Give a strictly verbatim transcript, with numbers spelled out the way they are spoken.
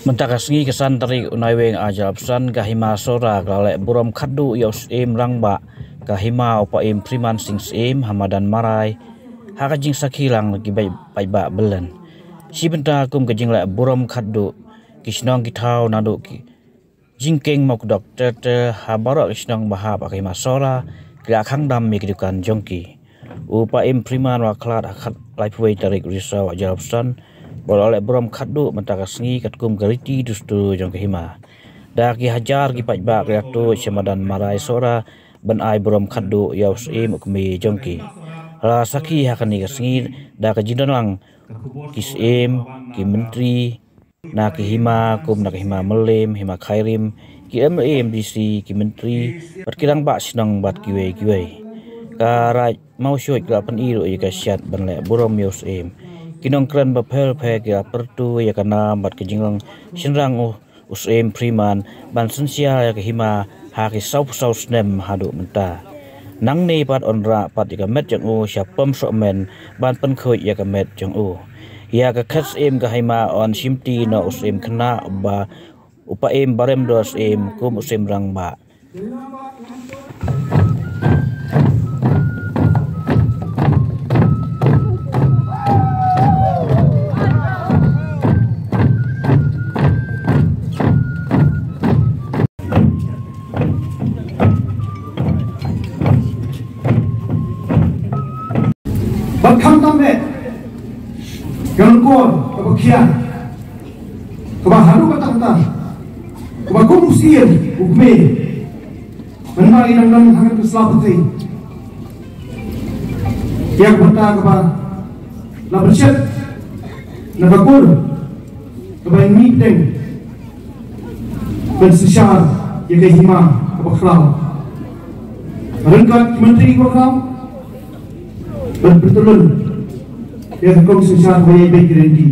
Mynta ka sngi ka san tarik u Naiwieng ar hajar arphew san, ka Hima Sohra ka la leh burom khatduh ïa u Syiem Rangbah ka Hima, u Paiem Freeman Sing Syiem, ha madan Marai, ha ka jingsakhi lang ki paidbah byllien. Shi bynta kum ka jingleh burom khatduh, ki shnong ki thaw naduh ki jingkieng mawkdok ter ter ha baroh ki shnong ba hap ha ka Hima Sohra ki la khang dam ïa ki dukan jong ki. U Paiem Freeman u la khlad ha ka laiphew wei tarik Risaw ar hajar arphew san, bad u la leh burom khatduh mynta ka sngi katkum ka riti dustur jong ka Hima. Da ki hajar ki paidbah ki la tuid sha madan Marai Sohra ban ai burom khatduh ïa u Syiem u kmie jong ki. La sakhi ha kane ka sngi da ka jingdon lang ki Syiem, ki Myntri na ki Hima kum na ka Hima Mylliem, Hima Khyrim, ki M L A, M D C, ki Myntri bad ki Rangbah Shnong bad kiwei kiwei. Ka Raid Mawshut ka la pyni ruh ïa ka shet ban leh burom ïa u Syiem. Ki nongkren bapher bapher ki la pyrto ïa ka nam bad ka jinglong shynrang u, u Syiem Freeman ban synshar ïa ka Hima ha ki sawphew saw snem haduh mynta. Nangne pat un rah pat ïa ka met jong u sha Pom Sohmynn ban pynkhuid ïa ka met jong u. Ïa ka khet Syiem ka Hima yn shimti noh u Syiem Khynnah ba u Paiem Baremdor Syiem kum u Syiem Rangbah. Bad khamtam eh ka lyngkor kaba khia, kaba haduh katta katta, kaba kum u Syiem u kmie. Mynba ngi dang don hangne ka sla pyrthei, ïa ka bynta kaba la pynshit na ka kur kaba ngi pdeng ban synshar ïa ka Hima kaba khraw. Ryngkat ki Myntri kiba khraw ban pyntyllun ïa ka kong synshar ba ïai beit ki rynti.